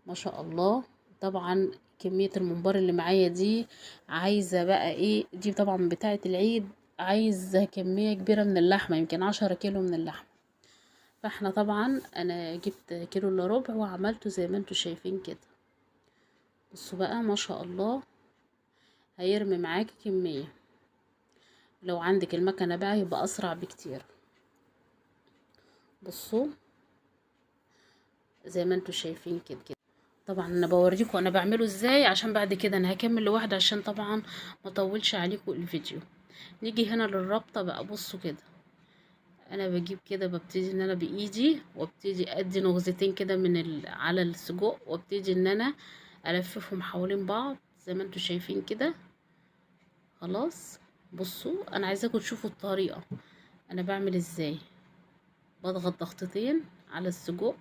ما شاء الله. طبعا كمية الممبار اللي معايا دي عايزة بقى ايه، دي طبعا بتاعة العيد، عايزة كمية كبيرة من اللحمة، يمكن 10 كيلو من اللحمة. فاحنا طبعا انا جبت كيلو الا ربع وعملته زي ما انتوا شايفين كده. بصوا بقى ما شاء الله هيرمي معاكي كمية. لو عندك المكنة بقى يبقى اسرع بكتير. بصوا زي ما انتوا شايفين كده كده. طبعا انا بوريكم انا بعمله ازاي عشان بعد كده انا هكمل لوحدي، عشان طبعا ما اطولش عليكم الفيديو. نيجي هنا للربطة بقى. بصوا كده انا بجيب كده، ببتدي ان انا بايدي وابتدي ادي نغزتين كده من على السجق، وابتدي ان انا الففهم حوالين بعض زي ما انتوا شايفين كده. خلاص بصوا انا عايزاكم تشوفوا الطريقة انا بعمل ازاي. بضغط ضغطتين على السجق